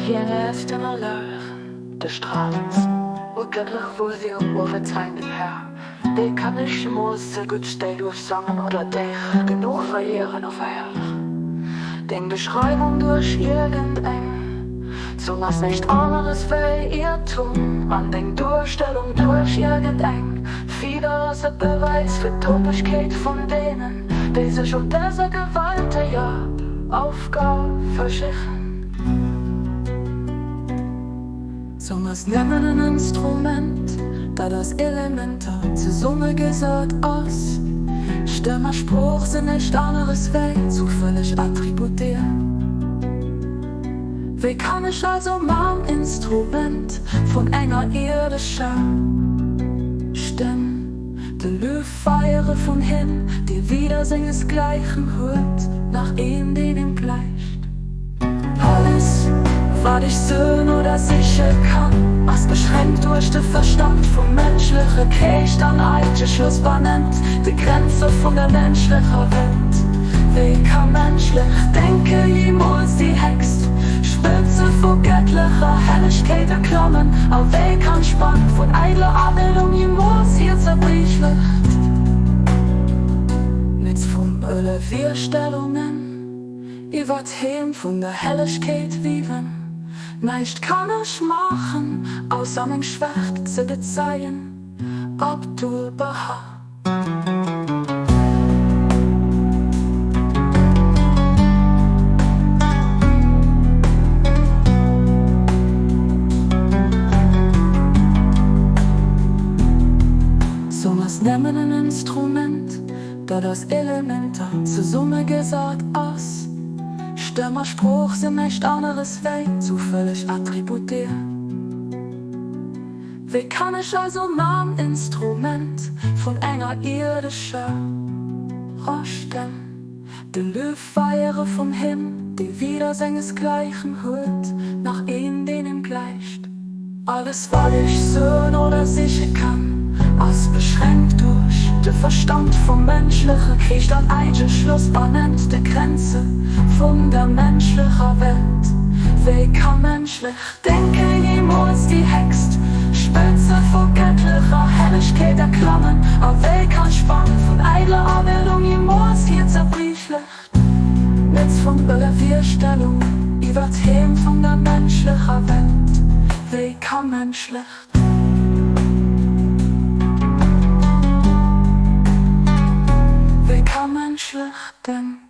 Hien ist den Löwen des Strahlens, O göttlich wo sie um Uwe dem Herr. Dee kann ech jemools ze gutt stéi duerch sangen oder déich genuch verehren a verherrlechen. Deng Beschreiwung duerch iergend eng Zong ass näischt aneres wéi Iertum, an deng Duerstellung duerch iergend eng Fieder ass e Beweis fir d'Topegkeet vun deenen, déi sech un dëser gewalteger Aufgab versichen. D'Zong ass nëmmen en Instrument, dat aus Elementer zesummegesat ass. Stëmm a Sprooch sinn näischt aneres wéi zoufälleg Attributer. Wéi kann ech also mam Instrument vun enger ierdescher Stëmm de Luef feiere vun him, dee widder sengesgläichen huet, nach een, deen him gläicht? Alles, wat ech soen oder siche kann, ass beschränkt duerch de Verstand vum mënschleche Geescht an eidge Schluss bannent de Grenze vun der menschlecher Welt. Wéi ka menschlech Denke jeemools déi héchst Spëtze vu gëttlecher Hellegkeet erklammen? A wéi kann d'Spann vun eidler Abildung jeemools hir zerbriechlecht Netz vun ëlle Virstellungen Iwwer d'Heem vun der Hellegkeet wiewen? Näischt kann ech maachen, ausser meng Schwächt ze bezeien. Abdu'l-Bahá. Song ass nëmmen en Instrument, dat aus Elementer zesummegesat ass. Stëmm a Sprooch sinn näischt aneres wéi zoufälleg Attributer. Wéi kann ech also mam Instrument vun enger ierdescher Stëmm de Luef feiere vum Him, dee widder sengesgläichen huet, nach een, deen him gläicht? Alles wat ech soen oder siche kann, ass beschränkt duerch de Verstand vum menschleche Geescht an eidge Schloss bannent de Grenze vun der menschlecher Welt. Wéi ka menschlech Denke jeemools déi héchst Spëtze vu gëttlecher Hellegkeet erklammen? A wéi kann d'Spann vun eidler Abildung jeemools hir zerbriechlecht Netz vun ëlle Virstellung iwwer d'Heem vun der menschlecher Welt? Wéi ka menschlecht. Wéi ka menschlecht Denken.